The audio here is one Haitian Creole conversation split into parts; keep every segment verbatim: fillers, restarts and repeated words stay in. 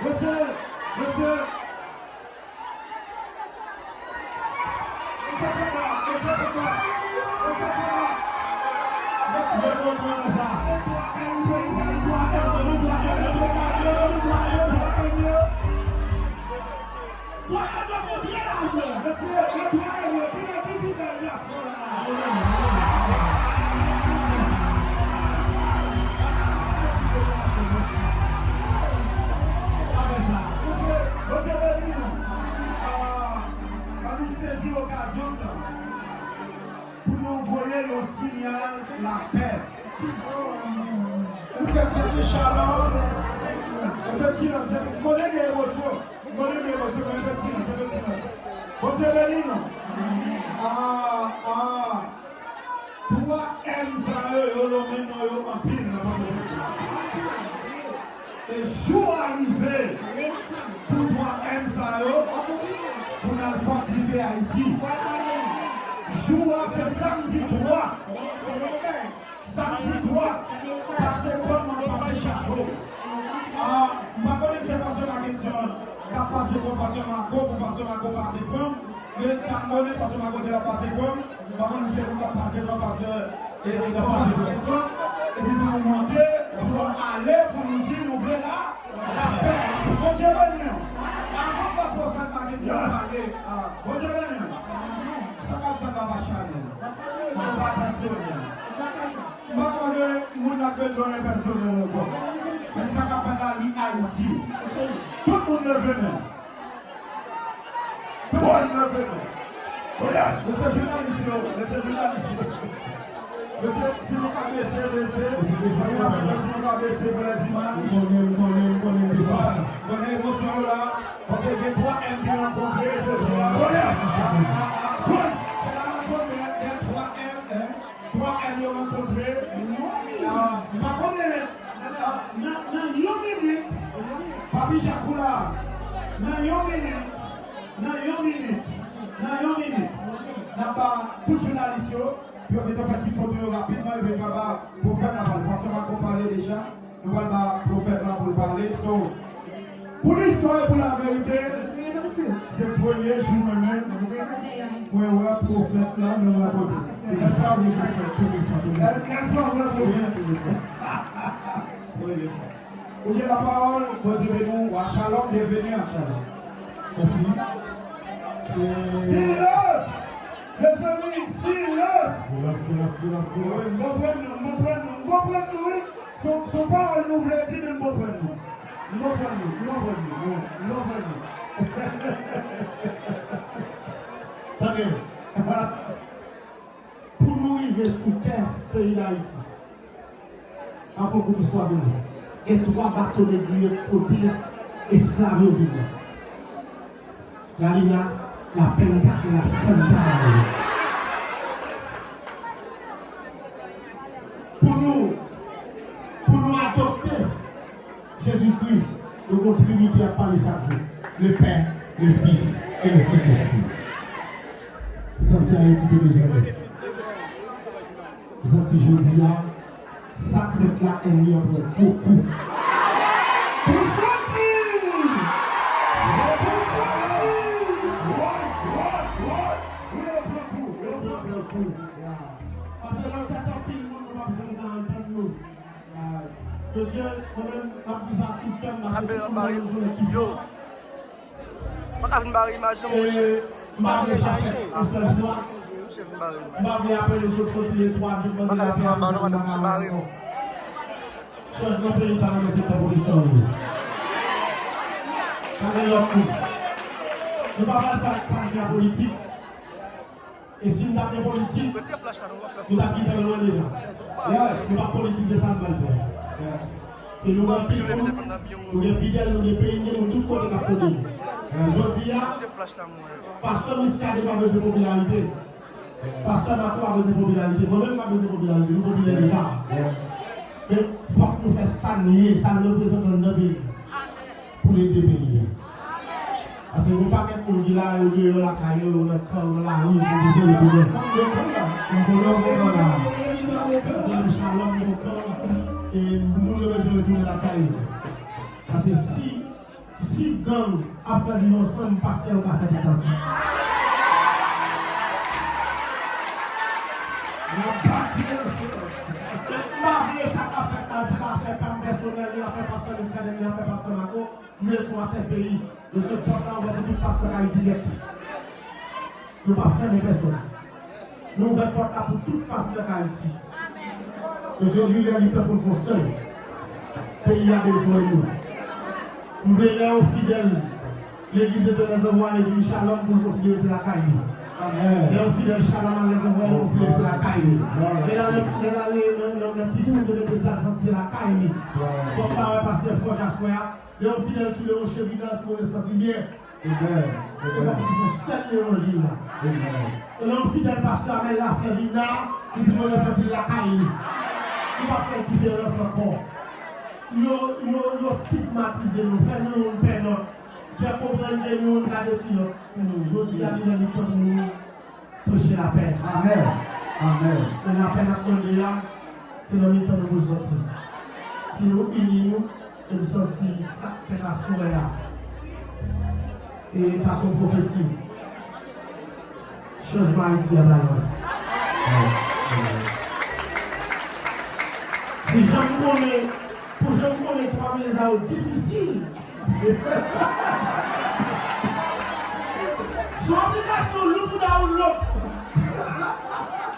Mesye, mesye, Mesye, Bondye beni nou. Ah, ann nou sezi okazyon sa pou nou voye yon siyal lapè. Nou fè ti shalom, yon ti lanse. M konnen gen emosyon. M konnen gen emosyon, men yon ti lanse, yon ti lanse. Bondye beni nou. Ah, ah. Twa M sa yo, yo lonmen non yo anpil nan Pòtoprens la. E jou a rive pou twa M sa yo pou n al fòtifye Ayiti. Jou a se samdi twa. Samdi twa, pase pòm nan pase chacho. Ah, m pa konnen se pastè Mackenson k ap pase pòm, pastè Marco, pou pastè Marco pase pòm. Men sa m konnen, pastè Marco di l ap pase pòm. M pa konnen se nou k ap pase pòm, pastè, e, e, pastè Mackenson. Epi pou nou monte, pou nou ale, pou nou di nou vle la, lapè. Bondye beni w. Avan m ba pwofèt Mackenson pale, ah, Bondye beni w. Sa k ap fèt la pa chanèl. Li pa pèsonèl. M pa kwè ke moun nan bezwen yon pèsonèl ankò. Men sa k ap fèt la, li Ayiti. Tout moun leve men. Tout moun leve men. Mesye jounalis yo, mesye jounalis yo. Mesye, si nou ka bese, bese. Si nou ka bese pou lèzimaj. M konnen, m konnen, m konnen, m konnen emosyon yo la. Paske gen twa M ki rankontre jodi a. Ah, ah, ah. Se la rankontre, gen twa M, hein? Twa M yo rankontre. Ah, m pa konnen, ah, nan, nan yon minit, Papi Jack ou la, nan yon minit, nan yon minit, nan yon minit, n ap ba tout jounalis yo, pou yo gentan fè ti foto yo rapidman, epi n pral ba pwofèt la pale. Pastè Marco pale deja. Nou pral ba pwofèt la pou l pale. So, pou listwa e pou laverite, se premye jou mwen menm mwen wè pwofèt la nan rakonte. Èske w vle pwofèt? Èske w vle pwofèt? Premye fwa. Ou gen lapawòl, Bondye beni w, a Shalom, byenveni a Shalom. Mèsi. Silans! Mezanmi, silans! Silans, silans, silans, silans. Wi, m konprann nou, m konprann nou, m konprann nou, wi. Se yon, se yon pawòl nou vle di, men m konprann nou. M konprann nou, m konprann nou, m konprann nou. Tande. Pou nou rive sou tè peyi Dayiti, avan kout istwa vini, gen twa bato negriye kote esklav yo vin nan. La Liga, la Penta e la Santa Maria. Pou nou, pou nou adopte Jezikri, nou gon Trinite ap pale chak jou. Le Pè, le Fis e le Sentespri. Santi Ayiti te bezwen nou. Santi jodi a, sa k fèt la, ènmi an pran gwo kou. Pou Santi! Pou Santi! Mesye, mwen menm, m ap di sa ak tout kè m, paske tout moun nan yon jounen ki fò. Mwen ka vin bare imaj nan mwen. E m pa vle sa fèt yon sèl fwa. M pa vle apre nou sot soti le twa, di m mande lapè a, nou pa vle ankò. Chanjman peyi sa nan men se tan pou istwa nou. Pa gen lòt moun. Nou pa pral fè sa k fè a politik. E si n t ap gen politik, nou t ap gentan lwen deja. Yes. Nou p ap politize sa n pral fè. Yes. E nou gen anpil moun, nou gen fidèl, nou gen peyi, gen moun tout kote k ap kote nou. Yes. Jodi a, pastè Muscadin pa bezwen popilarite. Pastè Marco pa bezwen popilarite. Mwen menm pa bezwen popilarite. Nou popilè deja. Yes. Men fòk nou fè sa n ye, sa n reprezante anndan peyi a. Pou n ede peyi a. Paske gen yon pakèt moun ki la, yo deyò lakay yo, yo nan kan, yo nan lari, yo bezwen retounen. Yo konnen, yo konnen, yo konnen la. Gen Shalom, yo kan, e moun yo bezwen retounen lakay yo. Paske si, si gang ap fè viv ansanm, pastè yo ka fè tèt ansanm. N ap bati ansanm. M pa vle sa k ap fèt la, se pa afè pa m pèsonèl, ni afè pastè Muscadin, ni afè pastè Marco. M vle se yon afè peyi. Mesye, pòt la ouvè pou tout pastè k Ayiti nèt. Nou p ap fèmen pèsonn. Nou ouvè pòt la pou tout pastè k Ayiti. Mesye, li lè li tan pou n fè yon sèl. Peyi a bezwen nou. M vle lè yon fidèl Legliz de Dieu Les Envoyés vin Shalom pou l konsidere se lakay li. Amèn. Lè yon fidèl Shalom a Les Envoyés konsidere se lakay li. Lè l ale, lè l ale nan, nan, nan pisin de legliz la, l santi se lakay li. Kòm pa wè pastè Fòj aswè a, lè yon fidèl sou le rocher Vidal, si w santi byen. Amen. E kòmsi se sèl levanjil la. Amen. E lè yon fidèl pastè Amel Laflè vin la, li di mwen santi l lakay li. Nou p ap fè diferans ankò. Yo, yo, yo stigmatize nou, fè nou youn pè lòt, fè konprann ke nou youn ka defi lòt. Jodi a, li nan mitan nou. Preche lapè. Amèn. Amèn. E lapè n ap mande a, se nan mitan nou pou l soti. Si nou ini nou, e m santi sa k fèt aswè a. E sa se yon pwofesi. Chanjman Ayiti a pral lwen. Amèn. Amèn. Si jan m konnen, pou jan m konnen twa minis sa yo difisil. Se yon aplikasyon lou pou download.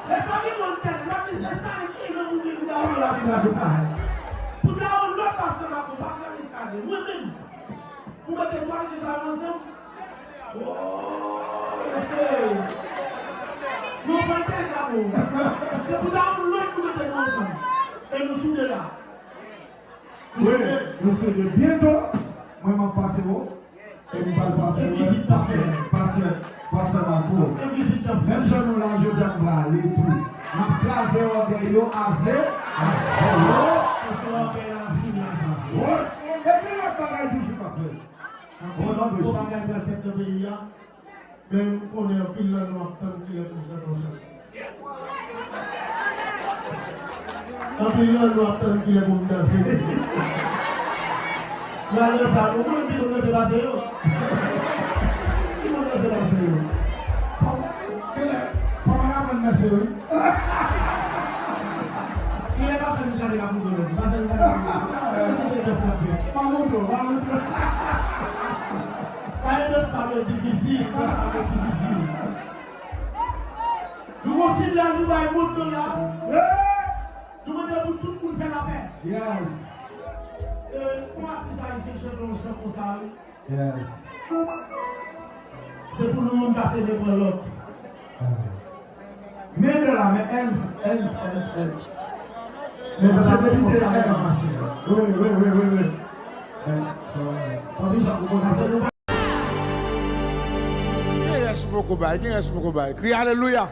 E fò gen moun tande, m ap di, Estalis, ki jan pou gen pou download aplikasyon sa a? Pou download pastè Marco, pastè Muscadin, mwen menm. Pou mete twa mesye sa yo ansanm. Oh, mesye. Nou fè tèt la pou. Se pou download pou mete nou ansanm. E nou soude la. Wi, mesye, de byento, mwen m ap pase o, e m pral pase, wi, pastè, pastè, pastè Marco. Menm jan nou la jodi a, nou pral ale tou. N ap kraze ògèy yo a ze, a zewo. Pastè ògèy la ap fini a ze a zewo. Wi, e gen lòt bagay toujou k ap fèt. Anpil, anpil bagay pral fèt nan peyi a. Men m konnen anpil nan nou ap tann kilè pou m chante yon chan. Anpil nan nou ap tann kilè pou m danse. Nan lè sa, nou konnen ki moun danse pase yo. Ki moun danse pase yo. Kilè, kòman n ap danse, wi? Kilè pastè Muscadin ka fout nou danse? Pastè Muscadin ka fout nou danse? Pa montre w, pa montre w. Pa gen dans pa yo difisil, dans pa yo difisil. Nou gon sinyal nou bay mond lan la. Nou mande pou tout moun fè lapè. Yes. E, pou atis ayisyen chante yon chan konsa, wi. Yes. Se pou nou youn pase men pran lòt. Men de la men, hands, hands, hands, hands. Men de la men konsa, men pa mache. Wi, wi, wi, wi, wi. Hands, hands. Anvi jan pou konn. Gen rès m poko bay, gen rès m poko bay. Kriye alelouya.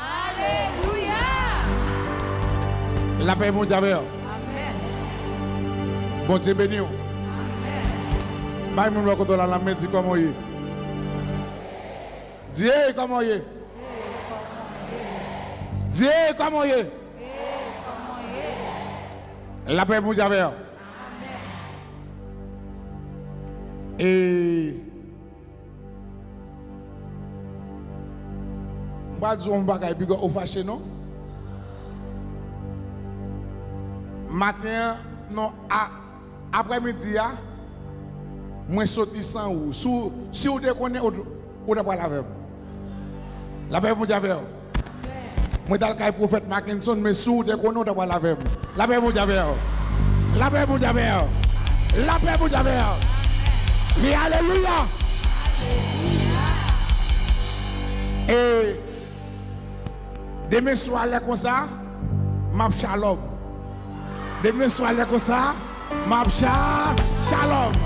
Alelouya. Lapè Bondye avè w. Amèn. Bondye beni w. Amèn. Bay moun bò kote w la, nan men di kòman w ye. Di, hey, kòman w ye? Di, hey, kòman w ye? Lapè Bondye avè w. Amèn. E M pral di w yon bagay, piga w fache non. Maten an, Non, a, aprèmidi a, mwen soti san ou. Si w, si w te konnen, ou, ou ta pral avè m. Lapè Bondye avè w. Mwen t al kay pwofèt Mackenson, men si w te konnen, ou ta pral avè m. Lapè Bondye avè w. Lapè Bondye avè w. Lapè Bondye avè w. Kri alelouya. E demen swa lè konsa, m ap shalom. Demen swa lè konsa, m ap sha-, shalom.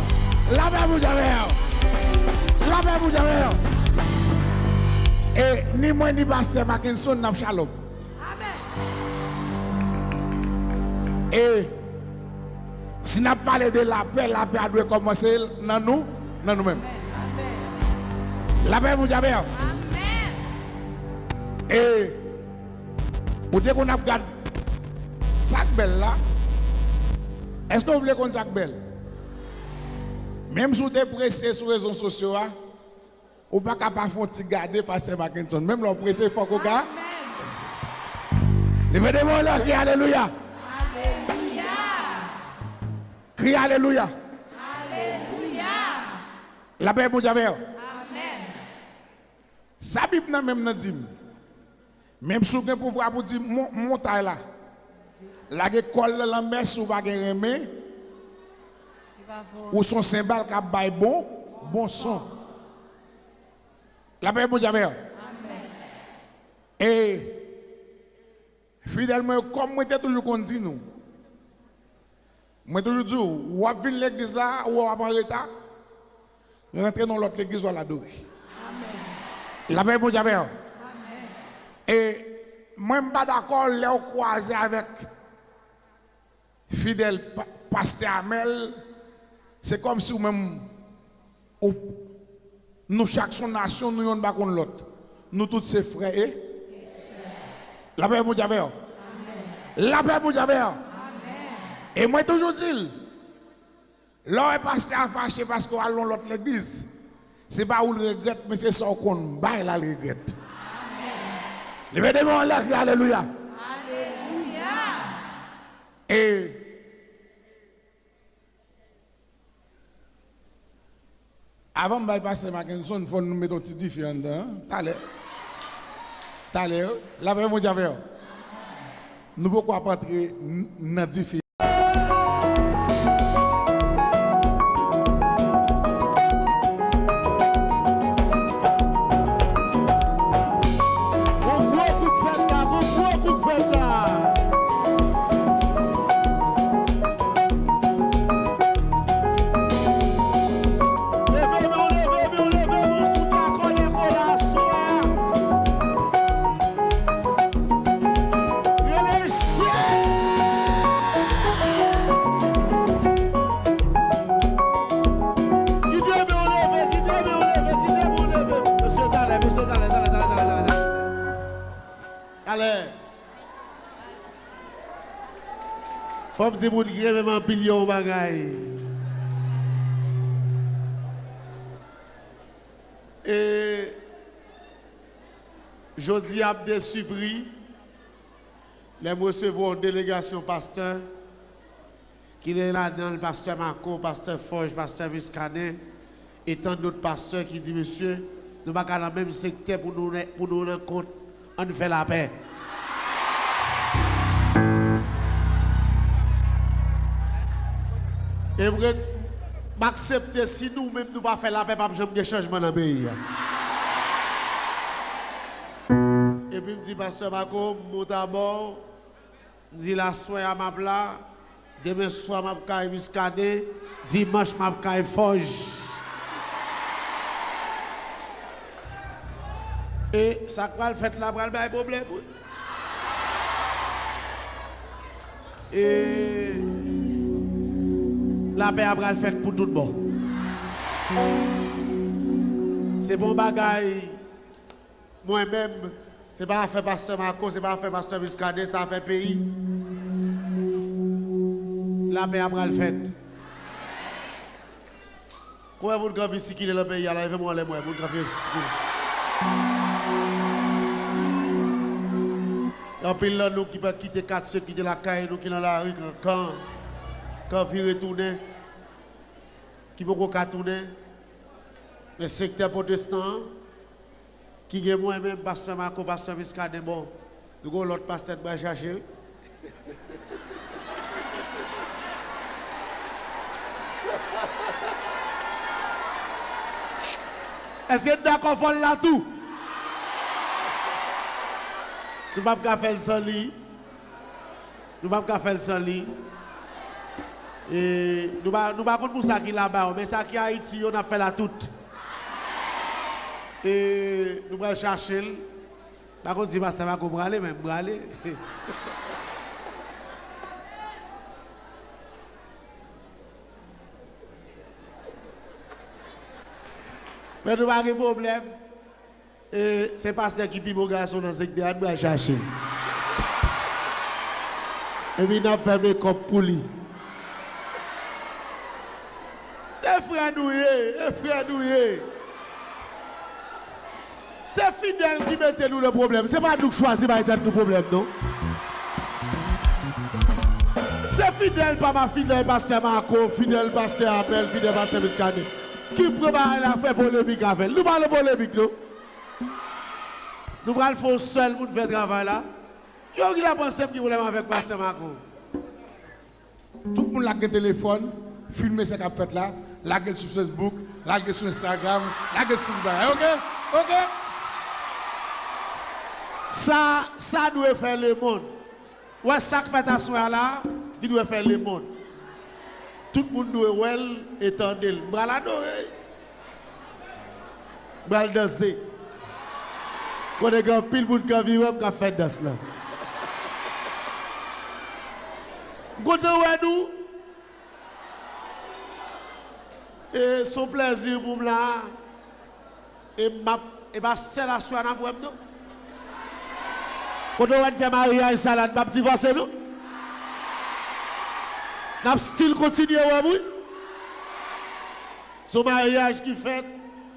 Lapè Bondye avè w. Lapè Bondye avè w. E ni mwen ni pastè Mackenson n ap shalom. E si n ap pale de lapè, lapè a dwe kòmanse nan nou, nan nou menm. Lapè Bondye avè w. E ou te konn ap gad sa k bèl la? Èske w vle konn sa k bèl? Menm si w te prese sou rezo sosyo a, ou pa ka pa fè yon ti gade pastè Mackenson. Menm lè w prese, fòk ou ka. Leve de men w anlè, kri alelouya. Kri alelouya. Lapè Bondye avè w. Sa Bib nan menm nan di m. Menm si w gen pouvwa pou di mon-, montay la, lage kò l nan lanmè, si w pa gen renmen, ou s on senbal k ap bay bon, bon son. Lapè Bondye avè w. E fidèl mwen yo, kòm mwen te toujou konn di nou, mwen toujou di w, w ap vin legliz la, ou wè w ap an reta, rantre nan lòt legliz, w al adore. Lapè Bondye avè w. E mwen, m pa dakò lè w kwaze avèk fidèl pa-, pastè Amèl, se kòmsi ou menm, ou, nou chak s on nasyon, nou yonn pa konn lòt. Nou tout se frè e lapè Bondye avè w. Lapè Bondye avè w. E mwen toujou di l, lè w wè pastè a fache paske w al nan lòt legliz, se pa ou l regrèt, men se sa w konn bay la l regrèt. Leve de men w anlè, kri alelouya. E avan m bay pastè Mackenson, fò nou mete yon ti dife anndan an. Talè. Talè, lapè Bondye avè w. Nou poko ap antre n-, nan dife. Gon gwo kout fèt la, gon gwo kout fèt la. Leve men w, leve men w, leve men w sou ta kò dèko la aswè a. Rele Jezi! Kite men w leve, kite men w leve, kite men w leve. Mesye, talè, mesye, talè, talè, talè, talè, talè, talè. Talè. Fò m di moun ki renmen m anpil yon bagay. E jodi a m te sipri lè m resevwa yon delegasyon pastè, ki gen ladan l pastè Marco, pastè Forge, pastè Muscadin, e tant dòt pastè ki di, mesye, nou pa ka nan menm sektè pou nou, pou nou nan kont, ann fè lapè. E m re-, m aksepte, si nou menm nou pa fè lapè, p ap janm gen chanjman nan peyi a. Epi m di pastè Marco, m monte abò, m di l aswè a m ap la, demen swa m ap kay Muscadin, dimanch m ap kay Forge. E sa k pral fèt la pral bay pwoblèm, wi. E lapè a pral fèt pou tout bò. Se pa yon bagay mwen menm, se pa afè pastè Marco, se pa afè pastè Muscadin, se afè peyi. Lapè a pral fèt. Konbyen moun k anvi sikile nan peyi a la? Leve men w anlè m wè moun k anvi sikile. Gen anpil nan nou ki pa kite katye, kite lakay nou, ki nan lari, kankan. k ap vire tounen, ki poko ka tounen, men sektè pwotestan an, ki gen mwen menm, pastè Marco, pastè Muscadin, bon, nou gen yon lòt pastè nou pral chache, wi. Èske n dakò fò l la tou? Nou p ap ka fè l san li. Nou p ap ka fè l san li. E, nou pa, nou pa konn pou sa ki laba yo, men sa ki Ayiti yo, n ap fè l a tout. E, nou pral chache l. Pa konn si pastè Marco prale, men m prale. Men nou pa gen pwoblèm. E, se pastè ki pi bo gason nan sektè a, n pral chache l. Epi n ap fè mekòp pou li. Se frè nou ye, e frè nou ye. Se Fidèl ki mete nou nan pwoblèm. Se pa nou k chwazi bay tèt nou pwoblèm, non. Se Fidèl, papa Fidèl, pastè Marco, Fidèl, pastè Abèl, Fidèl, pastè Muscadin, ki pran bagay la, fè polemik avè l. Nou pa nan polemik, non. Nou pral fè yon sèl moun fè travay la. Yo ki la panse m gen pwoblèm avèk pastè Marco. Tout moun la k gen telefòn, filme sa k ap fèt la, lage l sou Facebook, lage l sou Instagram, lage l sou tout bagay, oke? Oke? Sa, sa dwe fè lemonn. Ou wè sa k fèt aswè a la, li dwe fè lemonn. Tout moun dwe wè l e tande l. M pral adore. M pral danse. Konnen gen anpil moun k anvi wè m k ap fè dans lan. M kontan wè nou. E se yon plèzi pou m la. E m ap, e pa sèl aswè a n ap wè m non. Kote w wè n fè maryaj sa la, n p ap divòse non. N ap still kontinye wè m wi. Se yon maryaj ki fèt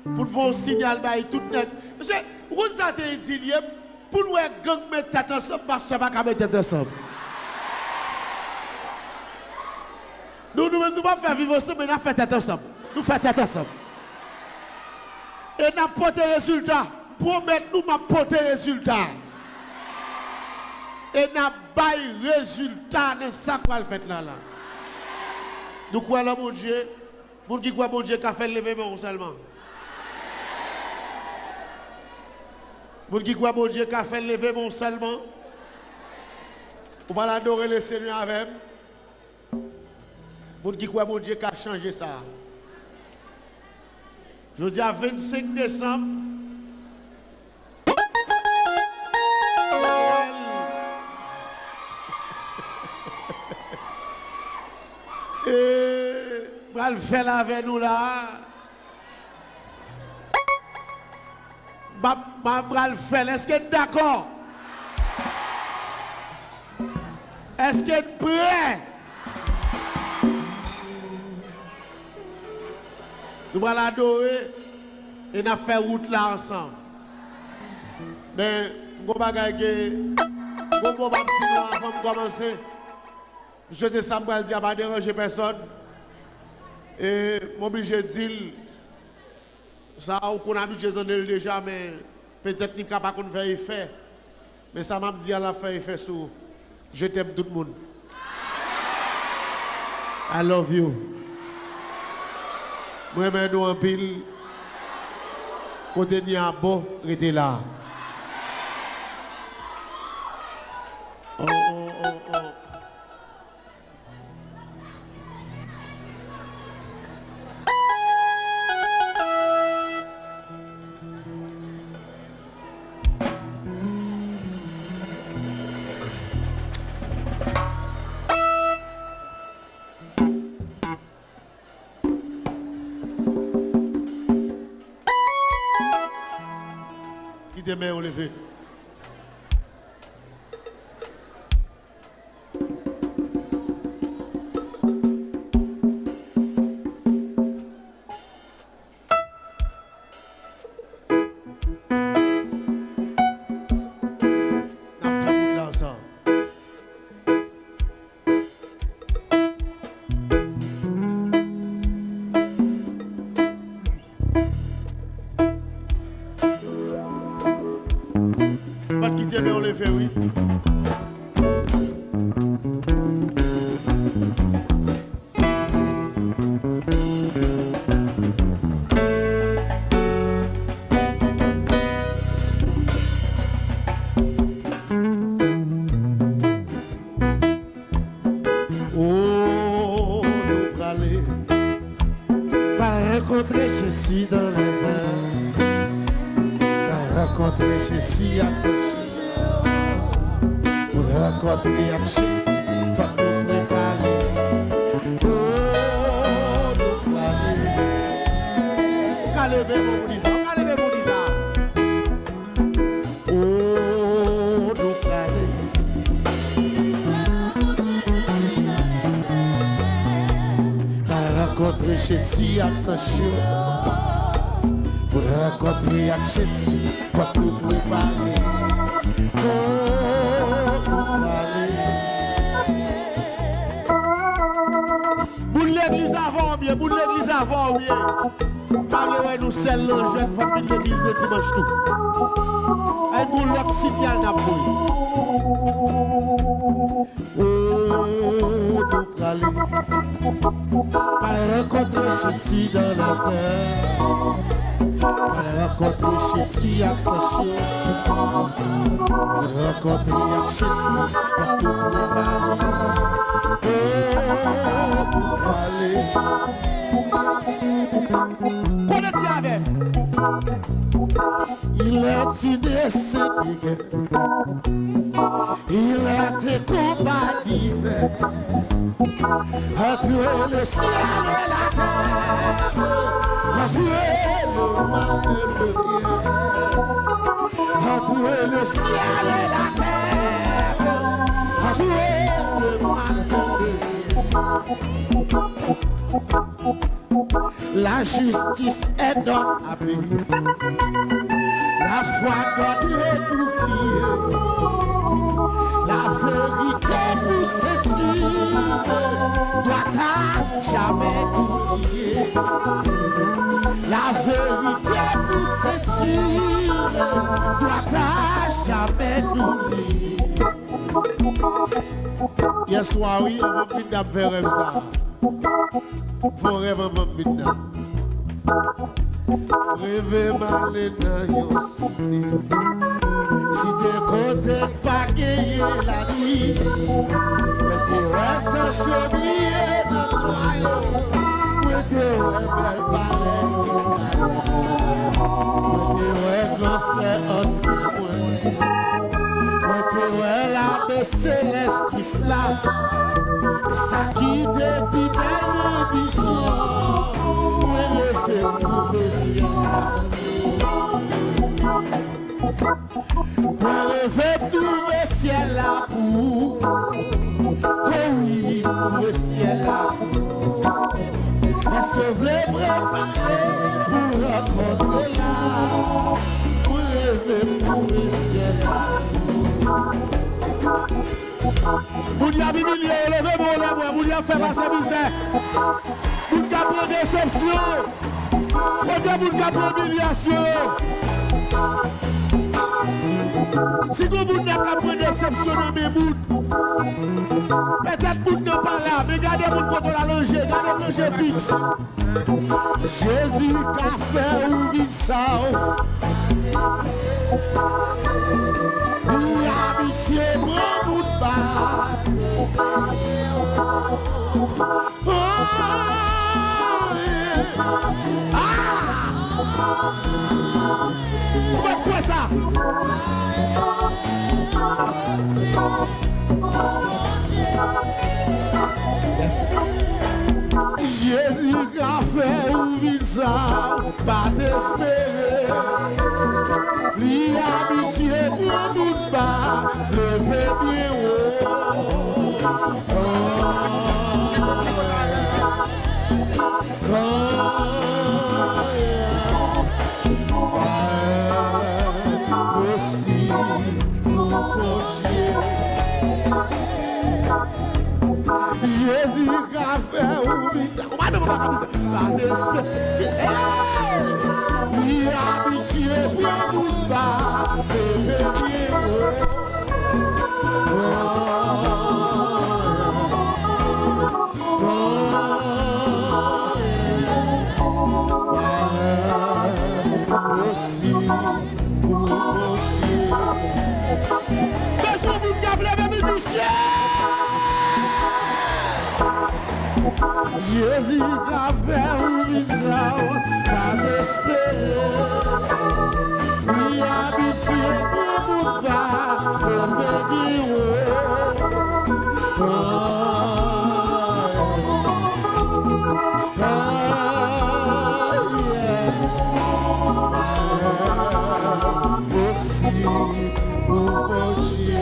pou n voye yon siyal bay tout nèg. Mesye, ou konn sa te itil ye? Pou n wè gang met tèt ansanm, pastè pa ka met tèt ansanm. Nou, nou menm, nou p ap fè viv ansanm, men n ap fè tèt ansanm. Nou fè tèt ansanm. E n ap pote rezilta. M pwomèt nou, m ap pote rezilta. E n ap bay rezilta nan sa k pral fèt la, la. Nou kwè nan Bondye? Moun ki kwè Bondye ka fè l, leve men w sèlman. Moun ki kwè Bondye ka fè l, leve men w sèlman. Ou pral adore Lesenyè avè m. Moun ki kwè Bondye ka chanje sa. Jodi a vennsenk desanm, e, pral fè l avè nou la. M ap, m ap pral fè l. Èske n dakò? Èske n prè? Nou pral adore e n ap fè wout la ansanm. Men, m gon bagay ke, m gon mo m ap di nou avan m kòmanse. M swete sa m pral di a pa deranje pèsòn. E m oblije di l, sa ou konn abitye tande l deja, men petèt li ka pa konn fè efè. Men sa m ap di a la fè efè sou ou. Je t'aime tout moun. I love you. M renmen nou anpil. Kote n ye a bon, rete la. Oh, oh, oh, oh. Kite men yo leve. N ap fè bout la ansanm. Kenbe w leve, wi. Oh, nou prale. Pral rankontre Jezi dans les airs. Pral rankontre Jezi ak Sechè. Pou rankontre ak Jezi, fòk nou prepare. Oh, nou prale. Ou ka leve pou di sa, ou ka leve pou di sa. Oh, nou prale. Pral rankontre Jezi ak Sechè. Pou rankontre ak Jezi, fòk nou prepare. Oh, nou prale. Bout legliz avè w byen, bout legliz avè w byen. M pa vle wè nou sèl nan jèn, fòk vin legliz le dimanch tou. Ay, gon lòt sinyal n ap voye. Oh, nou prale. Pral rankontre Jezi dans les airs. Pral rankontre Jezi ak Sechè. Pral rankontre ak Jezi. Fòk nou prepare. Oh, nou prale. Konekte avè m. Il est une sainte guerre. Il est un combat divin entre le ciel et la terre, entre le mal et le bien, entre le ciel et la terre, entre le mal et le bien. La justice est notre abri. La foi notre bouclier. La vérité pour séduire. Doit à jamais nous lier. La vérité pour séduire. Doit à jamais nous lier. Yèswa, wi, anvan m vin, n ap fè rèv sa. Fè yon rèv anvan m vin nan. Reve m ale nan yon site. Site kote k pa genyen lanwit. Mwen te wè san cho briye nan nwa yo. Mwen te wè bèl palè Kris la. Mwen te wè gran frè ansyen mwen. Mwen te wè lame selès Kris la. E sa ki te pi bèl nan vizyon, mwen reve twouve syèl la. Mwen reve twouve syèl la pou ou. O wi, twouve syèl la pou ou. Èske w vle prepare pou rankontre la? Mwen reve twouve syèl la. Moun y ap imilye yo, leve men w lè mwen. Moun y ap fè pase mizè. Moun k ap pran desepsyon. Kote moun k ap pran imilyasyon yo? Si gon moun la k ap pran desepsyon nan men moun, petèt moun nan pa la, men gade moun kote l alonje, gade l lonje fiks. Jezi ka fè ou vin sa w. Li abitye pran bout ba. Oh, yeah. Ah! Ou mèt kwè sa? Yes. Jezi ka fè ou vin sa w pa t espere. Li abitye pran bout ba, leve byen wo. Oh, oh, yeah. Posib pou Bondye. Jezi ka fè ou vin sa. Ou pa nan pa ka vin sa. Pa t espere. Hey! Li abitye pran bout ba, leve byen wo. Bezwen moun k ap leve mizisyen. Jezi ka fè ou vin sa w pa t espere. Li abitye pran bout pa move niwo. Oh, oh, yeah. Posib pou Bondye.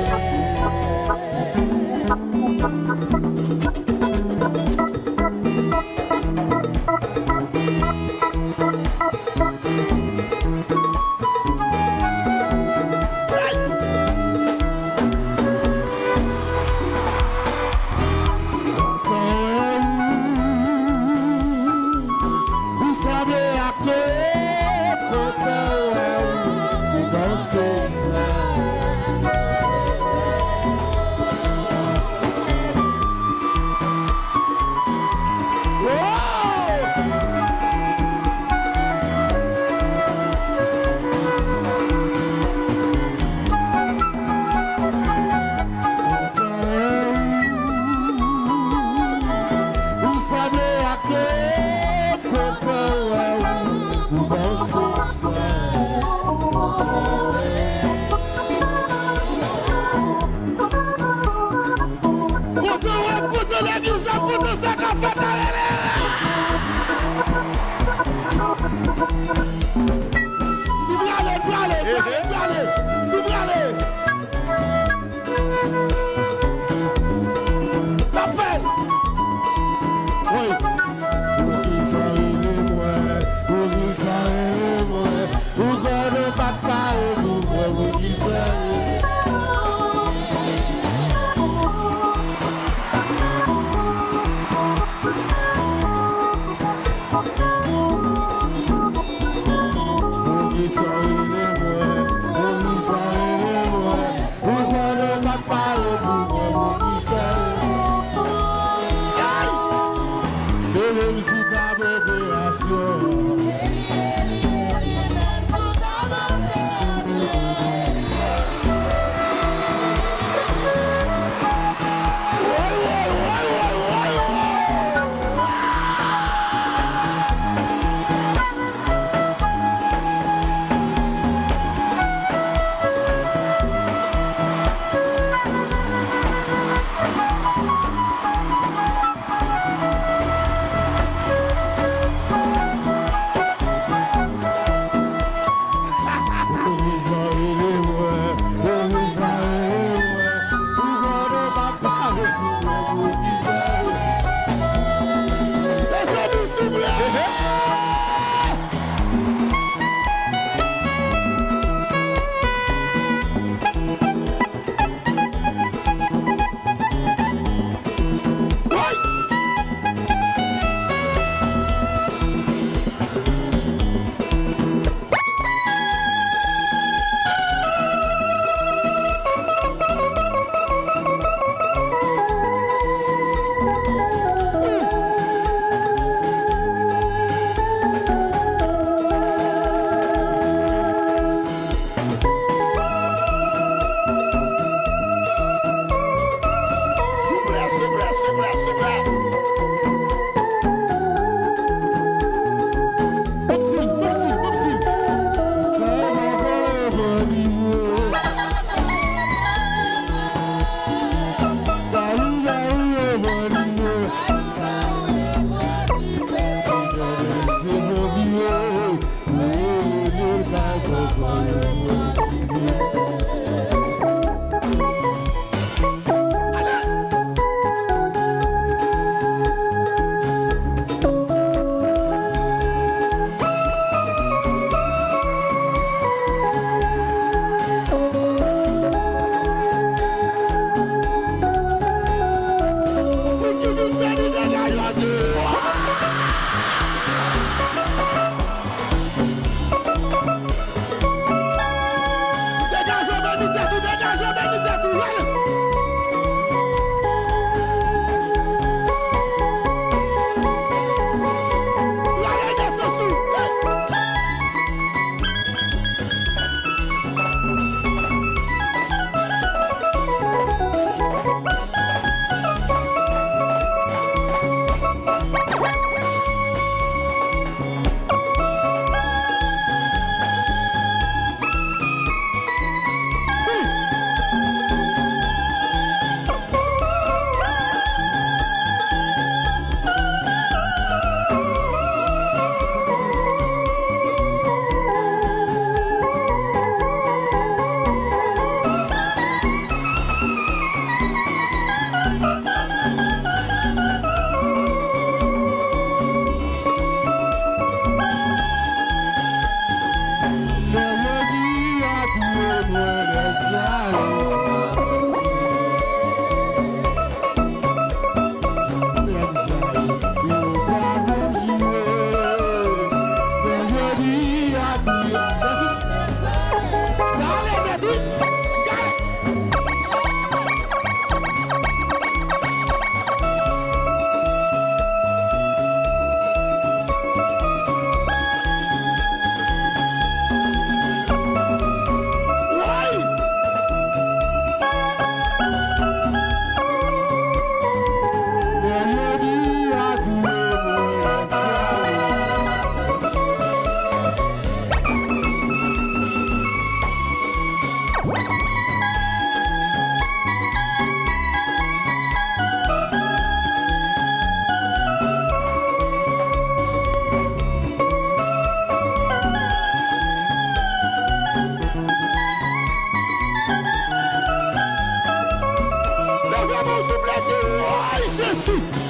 Ou sanble ak kote w wè ou, ou danse sa. Ou sanble ak kote w wè ou, ou danse sa. Kote w wè, kote legliz la, kote sa ka fèt la, rele. Nou prale, nou prale, nou prale, nou prale, nou prale. N ap fè l. Wi. Poukisa rele mwen? Poukisa rele mwen? Ou konnen pa t pare pou mwen, poukisa rele? Poukisa rele mwen? Poukisa rele mwen? Ou konnen pa t pare pou mwen, poukisa? Ay! Mete m sou tab operasyon. Souple, souple, souple, souple. Banm sil, banm sil, banm sil. Kòman, kòman, kòman, kòman, kòman, kòman, kòman, Degaj Tout